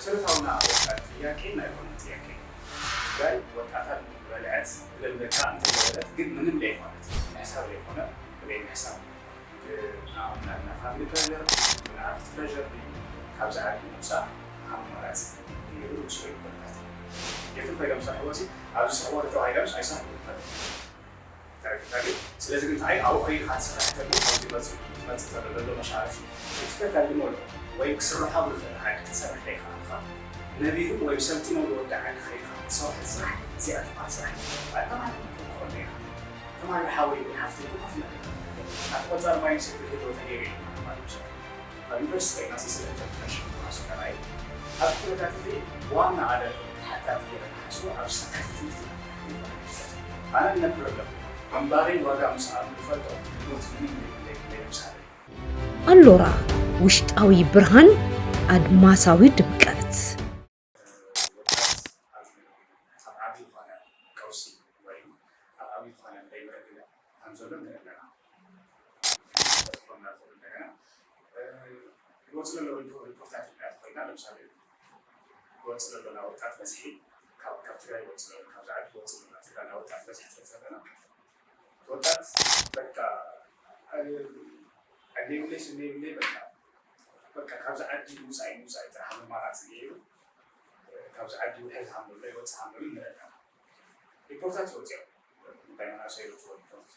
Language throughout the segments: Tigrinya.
መሰረታውና ወጣት ጥያቄ ናይ ኮነ ጥያቄ ትግራይ ወጣታት በልዐት ብደንበካ እንተበለት ግን ምንም ዘይኮነት ምሕሳብ ዘይኮነ ብዘይ ምሕሳብ ብናትና ፋሚሊ ፕሬር ብናት ፕሬር ካብዚ ዓዲ ምውፃእ ኣማራፂ ገይሩ ዝስሩ ይኮነታት የትም ኮይዶም ዝሰርሕዎ ሲ ኣብዚ ስርሕዎ ተተባሂሎም ኣይሰርሑ ይፈል ስለዚ ግን እንታይ ኣብኡ ከይድካ ትሰርሕ ተሎ ካብዚ መፅእ ዘሎ መሻርፍ ክትከተል ድመሎ ወይ ክስርሖ ብዝኽእል ዓዲ ክትሰርሕ ዘይከኣልካ ነቢሩ ወይ ብሰልጢኖ ዝወደ ዓዲ ከይድካ ትሰርሖ ስራሕ እዚኣ ትበሃል ስራሕ ተማሪ ክኾን ኢኻ ተማሪ ሓወይ ወይ ሓፍተይ ኮፍ ኢላ ኣብ ቆፃር ማይን ሴኩሪቲ ዶ ተገይሩ እዩ ማለት እዩ ኣብ ዩኒቨርሲቲ ኮይና ስለ ኢንተርፕረነርሽፕ ተማሃሱ ተራይ ኣብ ኩነታት እዚ ዋና ኣደብ ተሓታቲ ገይረ ንሓስቡ ኣብ ስርዓት ትምህርቲ ኣነ እነብር ኣለኹ ምንባረይ ዋጋ ምስ ኣብ ንፈልጦ ሞት ምንም ዘይብለይ ዘይብሳለ ኣሎራ ውሽጣዊ ብርሃን ኣድማሳዊ ድምቀት ኣብ ዓብዪ ዝኾነ ቀውሲ ወይ ኣብ ዓብዪ ዝኾነ ዘይምርግጋእ ከም ዘሎ ንርኢ ኣለና። ክኾንና ዝኽእል እንደገና ዝወፅእ ዘሎ ሪፖርታት ምክንያት ኮይና ለምሳሌ ዝወፅእ ዘሎ ናይ ወጣት በዝሒ ካብ ካብ ትግራይ ይወፅእ ዘሎ ካብ ዝዓዲ ዝወፅእ ዘሎ ትግራይ ናይ ወጣት በዝሒ ትርኢ ዘለና ወጣት በቃ ኣየብለይ ስነ ይብለይ በቃ በቃ ካብዚ ዓዲ ምውፃእ ምውፃእ ጥራሕ ኣማራፂ ገይሩ ካብዚ ዓዲ ውሕዝ ሃምሎ ይወፅእ ሃምሎ ንርኢ ኣለና። ሪፖርታት ይወፅኦም ጉዳይ መናእሰይ ይወፅዎ ሪፖርት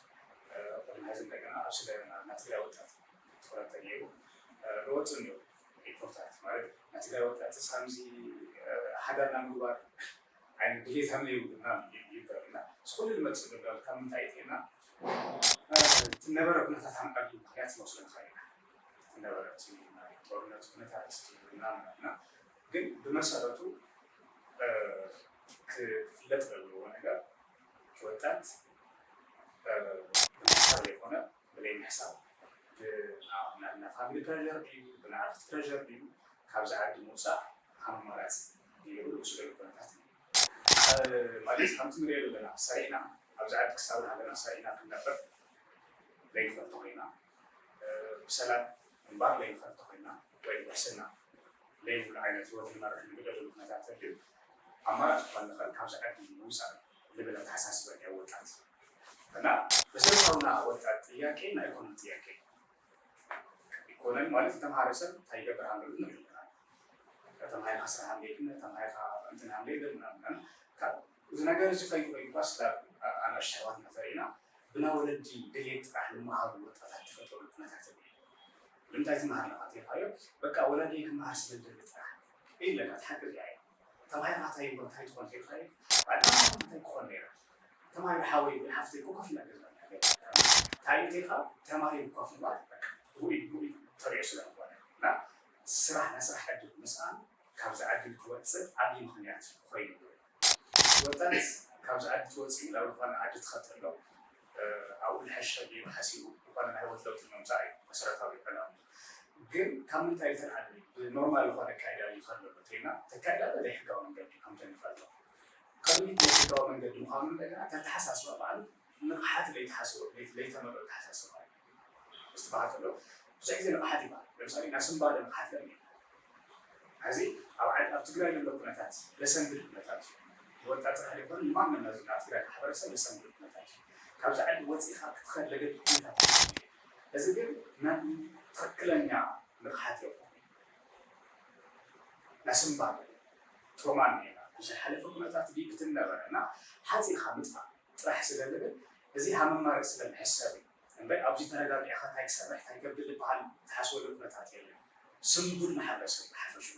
ቅድሚ ሕዚ እንደገና ኣብ ስለ ናትና ትግራይ ወጣት ትኩረት ተገይሩ ዝወፅእ እኒኦ ሪፖርታት ማለት ናይ ትግራይ ወጣትስ ከምዚ ሓዳርና ምግባር ዓይነት ድሌት ሃምለ ይብሉ ምናምን ይበል እና እዚ ኩሉ ዝመፅእ ዘሎ ካብ ምንታይ እዩ እና እቲ ነበረ ኩነታት ሃምዓሉ ምክንያት ይመስለካ ኢና እቲ ነበረ እቲ ናይ ጦርነት ኩነታት ምናምን እና ግን ብመሰረቱ ክፍለጥ ዘለዎ ነገር ወጣት ብምሕሳብ ዘይኮነ ብለይ ምሕሳብ ብናትና ፋሚሊ ፕረር ድዩ ብንዓርክት ፕረር ድዩ ካብዚ ዓዲ ምውፃእ ኣማራፂ ገይሩ ዝወስደሉ ኩነታት እዩ ማለት ከምቲ ንሪኦ ዘለና ሰሪሕና ኣብዚ ዓዲ ክሳብ ሃገርና ሰሪሕና ክንነብር ዘይንኽእል ተኾይና ብሰላም ምንባር ዘይንኽእል ተኾይና ወይ ውሕስና ዘይብሉ ዓይነት ህይወት ንመርሕ ንግደሉ ኩነታት ተልዩ ኣማራጭ ክኾን ንኽእል ካብዚ ዓዲ ምውፃእ ዝብል ኣተሓሳስባ እያ ወጣት እና መሰረታውና ወጣት ጥያቄ ናይ ኢኮኖሚ ጥያቄ ኢኮኖሚ ማለት ዝተምሃረ ሰብ እንታይ ይገብር ኣሎ ንብል ተማሂርካ ስራሕ ኣለይክን ተማሂርካ እንትን ኣለይ ምናምን ካብ እዚ ነገር እዚ ከይዱ ከይዱ ኳስ ናብ ኣናእሽቱ ኣሕዋትና ተሪእና ብና ወለዲ ድሌት ጥራሕ ንመሃሩ ወጣታት ተፈጠሩ ኩነታት ንምንታይ ትመሃር ኣለኻ ትልካዮ በቃ ወላዲ ክመሃር ስለ ዝደሊ ጥራሕ ኢለካ ትሓቅር እያ ተማሂርካ እንታይ እንታይ ትኾን ከይልካ ባዕልካ እንታይ ክኾን ነይራ ተማሂሩ ሓወይ ሓፍተይ ኮፍ ኢላ ገዛ እንታይ ኢልካ ተማሂሩ ኮፍ ምባል ርኡይ ርኡይ ተሪኦ ስለ ዝኾነ እና ስራሕ ናይ ስራሕ ዕድል ምስኣን ካብዚ ዓዲ ክወፅእ ዓብዪ ምኽንያት ኮይኑ ወጣት ካብዚ ዓዲ ትወፅእ ናብ ዝኾነ ዓዲ ትኸድ ተሎ ኣብኡ ዝሐሸ ገይሩ ሓሲቡ ዝኾነ ናይ ህይወት ለውጢ ንምምፃእ እዩ መሰረታዊ ዕላማ ግን ካብ ምንታይ ዝተልዓለ ብኖርማል ዝኾነ ኣካይዳ ይኸድ ዘሎ እንተኢልና ተካይዳ በዘይ ሕጋዊ መንገዲ ከምተ ንፈልጦ ቅድሚት ናይ ሕጋዊ መንገዲ ምዃኑ እንደገና ተተሓሳስባ በዓል ንቕሓት ለይተሓስቦ ለይተመልኦ ተሓሳስባ እዩ ምስትበሃል ከሎ ብዙሕ ግዜ ንቕሓት ይበሃል ለምሳሌ ናይ ስንባደ ንቕሓት ለሚ ሕዚ ኣብ ዓድ ኣብ ትግራይ ዘሎ ኩነታት ለሰንብድ ኩነታት እዩ ወጣት ጥራሕ ዘይኮነ ንማንም ናዚ ኣብ ትግራይ ማሕበረሰብ ለሰንብድ ኩነታት እዩ ካብዚ ዓዲ ወፂእኻ ክትኸድ ለገድድ ኩነታት እዩ እዚ ግን ናይ ትኽክለኛ ንቕሓት የብሉ ናስንባደ ትሮማ እኒኤና ብዝሓለፈ ኩነታት ድዩ ክትነበረ እና ሓፂርካ ምጥፋእ ጥራሕ ስለ ዝብል እዚ ሃመማርፅ ስለ ዝሕሰብ እዩ እምበይ ኣብዚ ተረጋጊዕካ እንታይ ክሰርሕ እንታይ ከብል ዝበሃል ዝሓስበሉ ኩነታት የለን። ስንቡድ ማሕበረሰብ ብሓፈሽኡ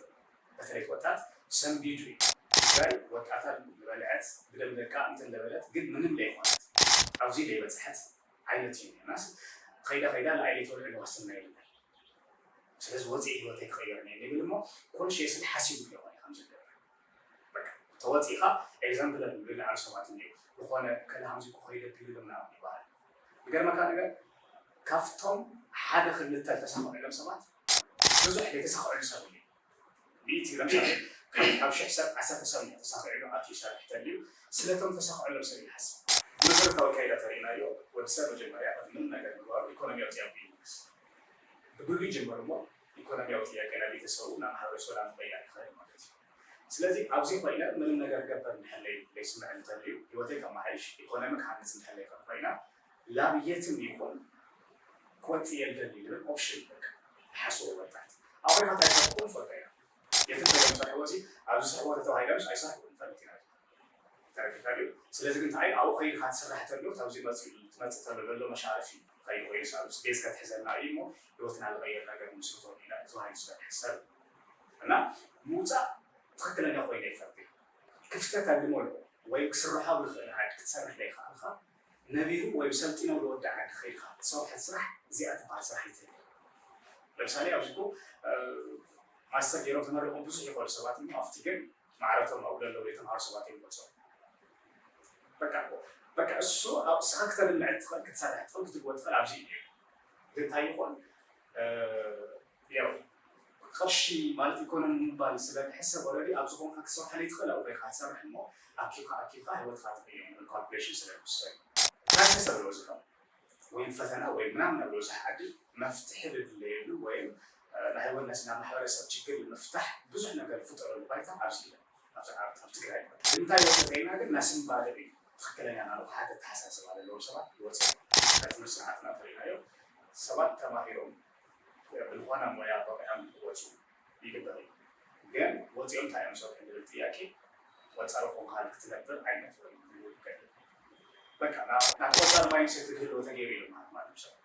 በተለይ ወጣት ሰንቢዱ እዩ። ትግራይ ወጣታ ዝበልዐት ብደም ደቃ እንተለበለት ግን ምንም ለይኮነት ኣብዚ ለይበፅሐት ዓይነት እዩ ናስ ከይዳ ከይዳ ንኣይ ለይተወልዕሉ ዋስትና የለን። ስለዚ ወፂኢ ህይወተይ ክቕየር እየ ይብል እሞ ኮንሽየስሊ ሓሲቡ ይኾነ ከም ዝገብር ተወፂእኻ ኤግዛምፕል ንብል ንዓሉ ሰባት እኒው ዝኾነ ከለ ሃምዚ ክኸይደ ቢሉ ምናምን ይበሃል ዝገርመካ ነገር ካብቶም ሓደ ክልተ ዝተሳኽዐሎም ሰባት ብዙሕ ዘይተሳኽዐሉ ሰብ እዩ ሚእቲ ለምሳሌ ካብ ሽሕ ሰብ ዓሰርተ ሰብ ተሳኽዕሉ ኣትዩ ይሰርሕ ተልዩ ስለቶም ተሳኽዐሎም ሰብ ይሓስብ መሰረታዊ ካይዳ ተሪእናዮ ወዲ ሰብ መጀመርያ ቅድሚ ምንም ነገር ምግባሩ ኢኮኖሚያዊ ጥያቄ ይመልስ ብግሉ ይጅምር እሞ ኢኮኖሚያዊ ጥያቄ ናይ ቤተሰቡ ናብ ማሕበረሰቡ ናብ ምቕያር ይኽእል ማለት እዩ ስለዚ ኣብዚ ኮይነ ምንም ነገር ክገብር እንድሕር ለይ- ለይስምዐ እንተልዩ፣ ህይወተይ ከመሓይሽ፣ ኢኮኖሚ ክሃንፅ እንድሕር ለይክእል ኮይና፣ ላብ የትም ይኹን ክወፅእ እየ ልደሊ ዝብል ኦፕሽን በቃ ዝሓስቦ ወጣት። ኣብ ኮይካ እንታይ ይሰርሕዎ ንፈልጦ ኢና። የትም ከይዶም ዝሰርሕዎ እዚ ኣብዚ ዝሰርሕዎ ተተባሂሎምስ ኣይሰርሕዎ ንፈልጥ ኢና። ተረዲእካ ድዩ? ስለዚ ግን እንታይ ኣብኡ ከይድካ ትስራሕ ተሎ ካብዚ መፅኡ ትመፅእ ተሎ ዘሎ መሻርፍ እዩ። ከይዱ ኮይኑ ሳብ ቤዝ ከትሕዘልና እዩ እሞ ህይወትና ዝቐየር ነገር ንምስርቶ ኢና ተባሂሉ ስለ ትሕሰብ እና ምውፃእ ትኽክለኛ ኮይኑ ይፈርድ። ክፍተት ኣልሞ ኣሎ ወይ ክስርሖ ኣብ ዝኽእል ዓዲ ክትሰርሕ ዘይከኣልካ ነቢሩ ወይ ሰልጢኖ ዝወደ ዓዲ ከይድካ ትሰርሖ ስራሕ እዚኣ ትበሃል ስራሕ ይትህል። ለምሳሌ ኣብዚ እኮ ማስተር ገይሮም ተመሪቆም ብዙሕ ይኾኑ ሰባት እሞ ኣብቲ ግን ማዕረቶም ኣብኡ ዘለዉ ዘይተምሃሩ ሰባት እዮም ዝመፅኦም። በቃ በቃ እሱ ኣብ ስኻ ክተልምዕ ትኽእል ክትሰርሕ ትኽእል ክትግቦ ትኽእል ኣብዚ እዩ ግን እንታይ ይኾን ያው ቅርሺ ማለት ኢኮኖሚ ምባል ስለ ዝሕሰብ ኦረዲ ኣብዚ ኮንካ ክሰርሓ ዘይትኽእል ኣብኡ ኢኻ ትሰርሕ እሞ ኣኪብካ ኣኪብካ ህይወትካ ትቕይር ካልኩሌሽን ስለ ዝውሰን ናይ ሰብ ዝበዝሖ ወይም ፈተና ወይም ምናምን ኣብ ዝበዝሕ ዓዲ መፍትሒ ዝድለየሉ ወይም ናይ ወነስ ናብ ማሕበረሰብ ችግር ንምፍታሕ ብዙሕ ነገር ዝፍጠረሉ ባይታ ኣብዚ ኢለ ኣብዚ ዓርቢ ኣብ ትግራይ ንምንታይ ወሰተይና ግን ናስምባደ እዩ ትኽክለኛ ናብ ሓደ ኣተሓሳስባ ዘለዎም ሰባት ይወፅእ ናይ ትምህርቲ ስርዓትና ተሪናዮ ሰባት ተማሂሮም ብዝኾነ ሞያ በቂዖም ክወፁ ይግበር እዩ ግን ወፂኦም እንታይ እዮም ዝሰርሑ ዝብል ጥያቄ ቆፃሪ ኮንካ ክትነብር ዓይነት ወይ ይውገድ በቃ ናብ ቆፃሪ ማይንድሴት ክህልዎ ተገይሩ እዩ ማለት ማለት ሰብ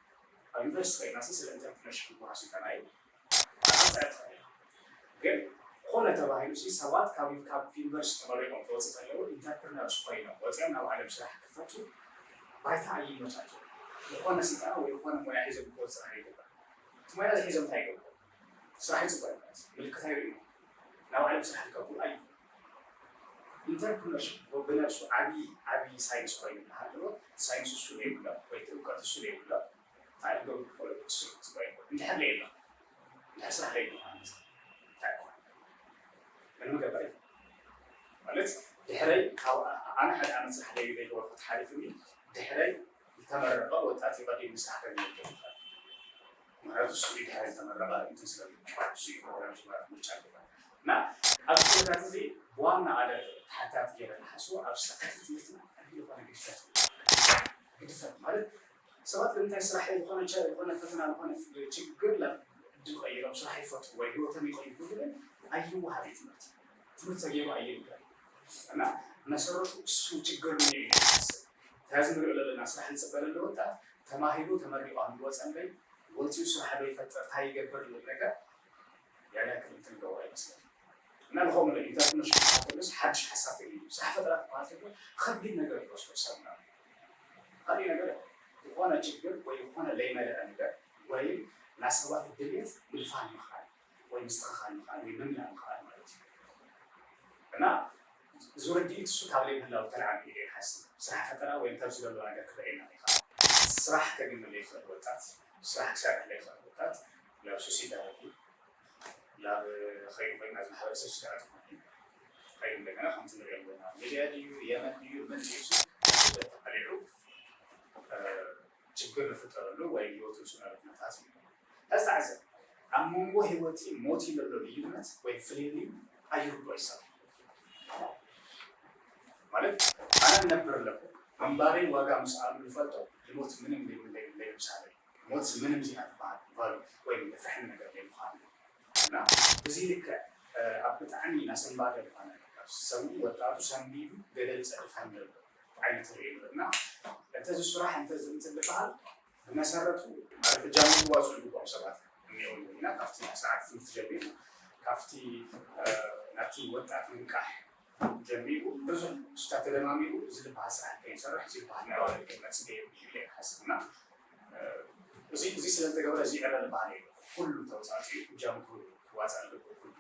ኣብ ዩኒቨርሲቲ ከይናሲ ስለ ኢንተርፕረነርሽፕ ክወሃብ ስልጠና እዩ ኣፃ ትኽእል ግን ኮነ ተባሂሉ ሲ ሰባት ካብ ካብ ዩኒቨርሲቲ ተመሪቆም ክወፁ ዘለዉ ኢንተርፕረነርስ ኮይኖም ወፂኦም ናብ ዓለም ስራሕ ክፈቱ ባይታ ኣይመቻቸው ዝኾነ ስልጠና ወይ ዝኾነ ሞያ ሒዞም ክወፁ ስራሕ ይግበር እቲ ሞያ እዚ ሒዞም እንታይ ይገብሩ ስራሕ ይፅበ ምልክት ኣይርእዩ ናብ ዓለም ስራሕ ክገብሩ ኣይኽእሉ ኢንተርፕረነርሽፕ ብነብሱ ዓብዪ ዓብዪ ሳይንስ ኮይኑ እናሃለወ ሳይንስ እሱ ዘይብሎ ወይ እውቀት እሱ ዘይብሎ እንታይ ክገብሩ ክኽእሉ እሱ ክፅበ ይኽእሉ እንድሕር ለየሎ እንድሕር ስራሕ ለይብሉ ማለት እንታይ ይኾን ምንም ገበር ማለት ድሕረይ ካብ ኣነ ሓደ ዓመት ስራሕ ለይብለ ይገበርኩ ተሓሊፉኒ ድሕረይ ዝተመረቐ ወጣት ይቐዲም ንስራሕ ከግልግል ይኽእል ምክንያቱ እሱ ድሕሪ ዝተመረቐ እንትን ስለ እሱ እዩ ፕሮግራም ሽማት ምርጫ ይገባል እና ኣብዚ ኩነታት እዚ ብዋና ኣደ ተሓታት ገይረ ንሓስቦ ኣብ ስርዓት ትምህርትና ዓብዪ ዝኾነ ግድፈት ግድፈት ማለት ሰባት ንምንታይ ስራሕ ዝኾነ ዝኾነ ፈተና ዝኾነ ችግር ዕድል ቀይሮም ስራሕ ይፈቱ ወይ ህይወቶም ይቀይሩ ግን ኣይወሃብ ትምህርቲ ትምህርቲ ተገይሩ ኣይንገር እና መሰረቱ እሱ ችግር ነው ይመስል ተያዝ ንሪኦ ዘለና ስራሕ ንፅበለሉ ወጣት ተማሂሩ ተመሪቑ ኣብ ዝወፀለይ ወፂኡ ስራሕ ዶ ይፈጥር እንታይ ይገብር ዝብል ነገር ያን ያክል እንትን ገብሩ ኣይመስለኝ እና ንኸምኡ ኢንተርፕርነርሽፕ ከሎስ ሓድሽ ሓሳብ ተገይሩ ስራሕ ፈጠራ ክበሃል ከሎ ከቢድ ነገር ይወስዶ ሰብ ናብ ካሊእ ነገር ዝኾነ ችግር ወይ ዝኾነ ለይመለአ ነገር ወይም ናሰባት ድልየት ምድፋን ምኽኣል ወይ ምስትኽኻል ምኽኣል ወይ ምምላእ ምኽኣል ማለት እዩ እና እዚ ርድኢት እሱ ካብ ለይምህላው ተለዓሉ ኢለ ይሓስብ ስራሕ ፈጠራ ወይ ተብዚ ዘሎ ነገር ክረኤና ይኽእል ስራሕ ከግኒ ለይኽእል ወጣት ስራሕ ክሰርሕ ለይኽእል ወጣት ናብ ሱስ ይዳረግ እዩ ናብ ኸይዱ ኮይና እዚ ማሕበረሰብ ስጋኣት ኮይኑ ከይዱ እንደገና ከምቲ ንሪኦ ዘለና ሚድያ ድዩ የመን ድዩ ምን ድዩ ተቃሊዑ ችግር ዝፍጠረሉ ወይ ህይወቱ ዝስነሉ ኩነታት እዩ ተዝተዓዘብ ኣብ መንጎ ህይወቲ ሞቲ ዘሎ ልዩነት ወይ ፍልልዩ ኣይርዶ ይሰብ ማለት ኣነ ነብር ኣለኩ ምንባረይ ዋጋ ምስ ኣሉ ዝፈልጦ ልሞት ምንም ለይምሳለ ሞት ምንም ዚኣ ትበሃል ቫሉ ወይ ፍሕም ነገር ለይምዃኑ እና እዚ ልክዕ ኣብ ብጣዕሚ ናሰንባደ ዝኾነ ሰብ ወጣቱ ሰንቢዱ ገደል ፀድፋን ዘሎ ዓይነት ርኢ እና እንተዚ ስራሕ እንተዚ እንትን ዝበሃል ብመሰረቱ ማለት እጃሙ ክዋፅኡ ዝግባኦም ሰባት እኒኦም ኢና ካብቲ ስርዓት ትምህርቲ ጀሚሩ ካብቲ ናቲ ወጣት ምንቃሕ ጀሚሩ ብዙሕ ስታ ተደማሚሩ እዚ ዝበሃል ስራሕ ከይሰርሕ እዚ ዝበሃል ምዕባለ ክመፅእ ገይሩ ኢለ ይሓስብ እና እዚ እዚ ስለ ዝተገብረ እዚ ዕረ ዝበሃል የለ ኩሉ ተውፃፂኡ እጃሙ ክዋፃእ ኣለዎ ኩሉ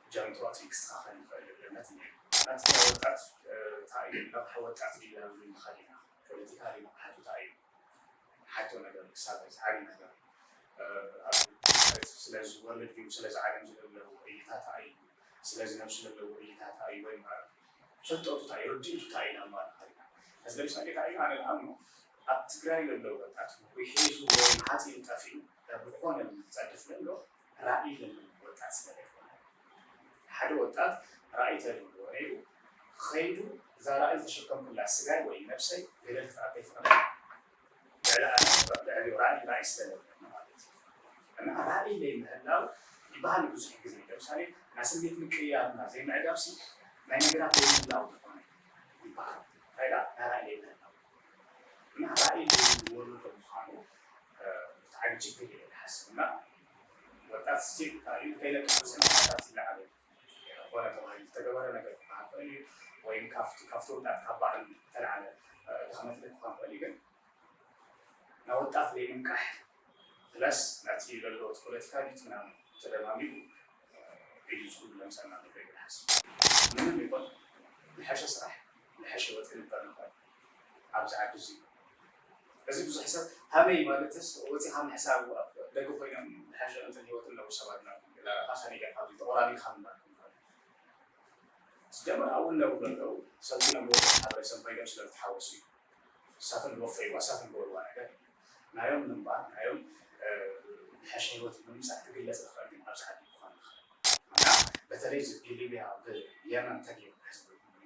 እጃሙ ተዋፂኡ ክስተኻኸል ይኽእል እምነት እኒአ ናትና ወጣት እንታይ እዩ ነቕሐ ወጣት ዲላ ዝብል ንኻሊና ፖለቲካ ንቕሓቱ እንታይ እዩ ሓቶ ነገር ክሳብ ዝዓቢ ነገር ስለዚ ወርልድ ቪው ስለዚ ዓለም ዘለዉ እይታታ እዩ ስለዚ ነብሱ ዘለዉ እይታታ እዩ ወይ ፍልጠቱ እንታይ እዩ ርድኢቱ እንታይ እዩ ናብ ማለት ከሪና እዚ ለምሳሌ እንታይ እዩ ኣነ ዝኣምኖ ኣብ ትግራይ ዘለዉ ወጣት ውሒሱ ወይ ሓፂን ጠፊኡ ዝኾነ ዝፀድፍ ዘሎ ራእይ ዘለዎ ወጣት ስለ ዘይኮነ ሓደ ወጣት ራእይ ተልዩ ወረዩ ኸይዱ እዛ ራእይ ዝተሸከምኩላ ስጋይ ወይ ነብሰይ ገደል ክትኣተይ ፍቕደ ልዕሊ ኣነ ልዕሊ ራእይ ራእይ ስለለብለኒ ማለት እዩ። እና ራእይ ዘይምህላው ይበሃል ብዙሕ ግዜ። ለምሳሌ ናይ ስሜት ምቅያርና ዘይምዕጋብሲ ናይ ነገራት ዘይምህላው ዝኾነ ይበሃል። እንታይ ደኣ ናይ ራእይ ዘይምህላው እና ራእይ ዘይወለዶ ምዃኑ ብጣዕሚ ችግር እየ ዝሓስብ። እና ወጣት ስቲል ራእዩ ከይለቅቕ ብዙሕ ምኽንያታት ይለዓሉ። ኮነ ተባሂሉ ዝተገበረ ነገር ክበሃል ክእል እዩ። ወይም ካብቲ ካብቲ ወጣት ካብ ባዕሉ ዝተለዓለ ድኽመት ክኾን ክእል እዩ። ግን ናይ ወጣት ዘይምንቃሕ ፕለስ ነቲ ዘሎ እቲ ፖለቲካ ዲት ምናምን ተደማሚሩ እዩ እዚ ኩሉ ለምሳና ነገር ይሓስብ። ምንም ይኮን ዝሐሸ ስራሕ ዝሐሸ ህይወት ክንበር ንኽእል ኣብዚ ዓዲ እዚ። እዚ ብዙሕ ሰብ ሃመይ ማለትስ ወፂኻ ምሕሳብ ደቂ ኮይኖም ዝሐሸ እንትን ህይወት ኣለዉ ሰባት ናብ ላራኻ ሰኒጋ ካብዚ ተቆራሪብካ ምንባር ዝጀመር ኣብኡ እነብሩ ዘለዉ ሰልጢኖም ብወገን ማሕበረሰብ ኮይኖም ስለ ዝተሓወሱ እዩ። እሳቶም ዝወፈይዋ እሳቶም ዝበልዋ ነገር ናዮም ምንባር ናዮም ዝሐሸ ህይወት ንምምፃእ ክግለፅ ዝኽእል ግን ኣብዚ ዓዲ ክኾን ይኽእል እና በተለይ እዚ ብሊብያ ብየመን ተገይሩ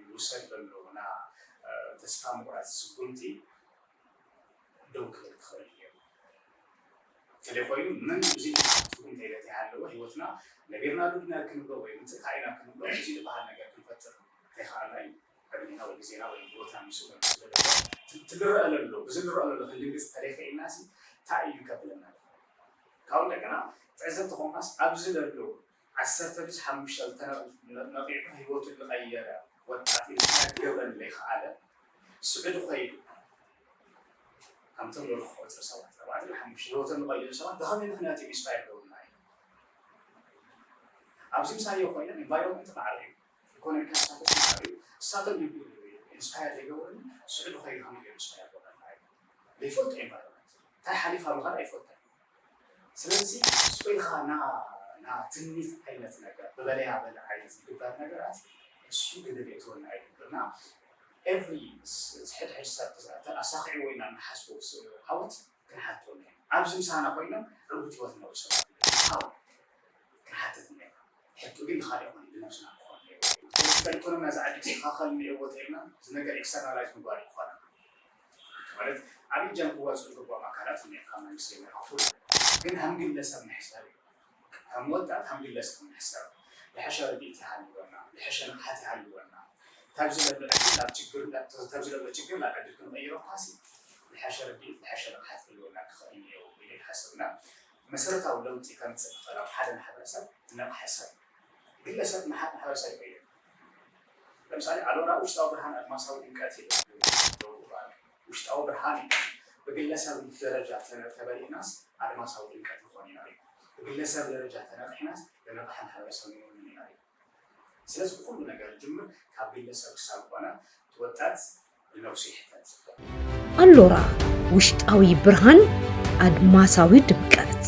ዝውሰድ ዘሎ ና ተስፋ ምቁራፅ ስጉምቲ ደው ክብል ክኽእል እዩ። እንተዘይኮይኑ ምን እዚ ዝበሃል ትርጉም ከይለት ይሃለዎ ህይወትና ነቢርና ዱድና ክንብሎ ወይ ምንትካ ኢና ክንብሎ እዚ ዝበሃል ነገር ክንፈጥር ከይኸኣልና እዩ። ዕድሜና ወይ ግዜና ወይ ህይወትና ምስ ስለደሎ ትልረአ ለሎ ብዝንረአ ለሎ ክንድንግፅ ተደይክእልና ሲ እንታይ እዩ ከብለና ካብኡ እንደገና ትዕዘብ ተኾንካስ ኣብዚ ለሎ ዓሰርተ ብዚ ሓሙሽተ ዝተነቂሑ ህይወቱ ዝቐየረ ወጣት ኢልካ ክገብረኒ ዘይከኣለ ስዑዲ ኮይዱ ከምቶም ወርሒ ቆፅሪ ሰባት ኣርባዕተ ሓሙሽተ ህይወቶም ዝቐየሩ ሰባት ብኸመይ ምክንያት እዮም ኢንስፓየር ገብሩና እዮም ኣብዚ ምሳሌ ኮይኖም ኢንቫይሮንመንት ማዕረ እዩ ኢኮኖሚካል ስታተስ ማዕረ እዩ እሳቶም ኢንስፓየር ዘይገብረኒ ስዑዲ ኮይዱ ከመይ ኢንስፓየር ገብረና እዩ ዘይፈልጡ ኢንቫይሮንመንት እንታይ ሓሊፋ ምኸዳ ኣይፈልጠን ስለዚ ስቕ ኢልካ ና ና ትምኒት ዓይነት ነገር ብበለያ በለ ዓይነት ዝግበር ነገራት እሱ ግድል የእትወና ይግብርና ኤቭሪ ሕድሕድ ሰብ ኣሳኺዕዎ ኢና ንሓስቦ ዓወት ክንሓትወና ኢና ኣብዚ ምሳና ኮይኖም ዕውት ህይወት ነሩ ሰባት ዓወት ክንሓትት ነና ሕቶ ግን ንኻሊእ ኾነ ብነብስና ክኾን ፖለቲካል ኢኮኖሚ ናዚ ዓዲ ክስተኻኸል እኒኦ ተይልና እዚ ነገር ኤክስተርናላይዝ ምግባር ይኾነ ማለት ዓብዪ እጃም ክዋፅኡ ዝግብኦም ኣካላት እኒኦ ካብ መንግስቲ ይመርሓፉ ግን ከም ግለሰብ ምሕሳብ እዩ ከም ወጣት ከም ግለሰብ ምሕሳብ ዝሐሸ ርድኢት ይሃልወና ዝሐሸ ንቕሓት ይሃልወና ካብዚ ለሎ ዕድል ናብ ችግር ካብዚ ለሎ ችግር ናብ ዕድል ክንቐይሮ ኳሲ ዝሐሸ ርድኢት ዝሐሸ ንቕሓት ክህልወና ክኽእል እኒኦ ኢለ ይሓስብና መሰረታዊ ለውጢ ከምፅእ ዝኽእል ኣብ ሓደ ማሕበረሰብ ዝነቕሐ ሰብ ግለሰብ ንሓደ ማሕበረሰብ ይቕይር። ለምሳሌ ኣሎራ ውሽጣዊ ብርሃን ኣድማሳዊ ድምቀት ይብል። ውሽጣዊ ብርሃን እዩ። ብግለሰብ ደረጃ ተበሊዕናስ ኣድማሳዊ ድምቀት ንኾን ኢና እዩ። ብግለሰብ ደረጃ ተነቂሕናስ ዝነቕሐ ማሕበረሰብ ንኸውን ኢና እዩ። ስለዚ ኩሉ ነገር ጅምር ካብ ግለሰብ ክሳብ ዝኾነ እቲ ወጣት ንነብሱ ይሕተት። ኣሎራ ውሽጣዊ ብርሃን ኣድማሳዊ ድምቀት